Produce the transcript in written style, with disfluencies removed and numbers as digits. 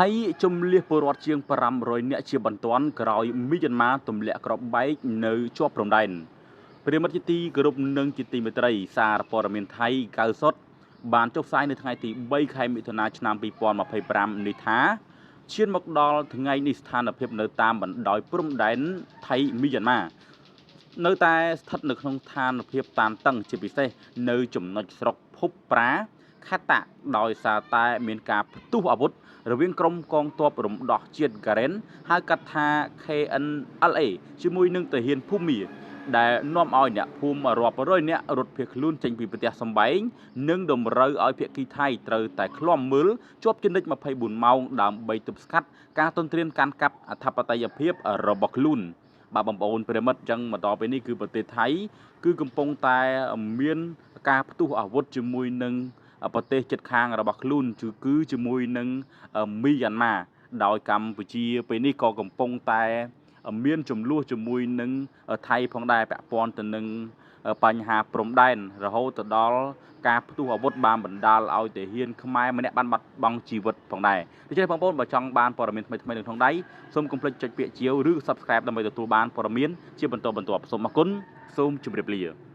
ថៃជំលះពលរដ្ឋជាង500នាក់ជាបន្ទាន់ក្រោយមីយ៉ាន់ម៉ាទម្លាក់គ្រាប់បែកនៅជាប់ព្រំដែនប្រិយមិត្តជាទីគោរពនិងជាទីមេត្រីសារព័ត៌មានថៃកៅសុតបានចុះផ្សាយនៅថ្ងៃទី3ខែមិថុនាឆ្នាំ2025នេះថាឈានមកដល់ថ្ងៃនេះស្ថានភាពនៅតាមបណ្ដោយព្រំដែនថៃមីយ៉ាន់ម៉ានៅតែស្ថិតនៅក្នុងស្ថានភាពតានតឹងជាពិសេសនៅចំណុចស្រុកភពប្រាខេត្តតាក់ដោយសារតែមានការផ្ទុះអាវុធរវាងក្រុមកងទ័ពរំដោះជាតិការ៉េនហៅកាត់ថា KNLA ជាមួយនឹងទាហានភូមាដែលនាំឲ្យអ្នកភូមិរាប់រយនាក់រត់ភៀសខ្លួនចេញពីផ្ទះសម្បែងនិងតម្រូវឲ្យភាគីថៃត្រូវតែឃ្លាំមើលជាប់ជានិច្ច24ម៉ោងដើម្បីទប់ស្កាត់ការទន្ទ្រានកាន់កាប់អធិបតេយ្យភាពរបស់ខ្លួនបាទបងប្អូនប្រិយមិត្តអញ្ចឹងមកដល់ពេលនេះគឺប្រទេសថៃគឺកំពុងតែមានការផ្ទុះអាវុធជាមួយនឹងប្រទេសជិតខាងរបស់ខ្លួនគឺជាមួយនឹងមីយ៉ាន់ម៉ាដោយកម្ពុជាពេលនេះក៏កំពុងតែមានចំនួនជាមួយនឹងថៃផងដែរពាក់ព័ន្ធទៅនឹងបញ្ហាព្រំដែនរហូតទៅដល់ការផ្ទុះអាវុធបានបណ្ដាលឲ្យទាហានខ្មែរម្នាក់បានបាត់បង់ជីវិតផងដែរដូច្នេះបងប្អូនបើចង់បានព័ត៌មានថ្មីៗនៅក្នុងដៃសូមកុំភ្លេចចុចពាក្យជាវឬ Subscribe ដើម្បីទទួលបានព័ត៌មានជាបន្តបន្ទាប់សូមអរគុណសូមជម្រាបលា។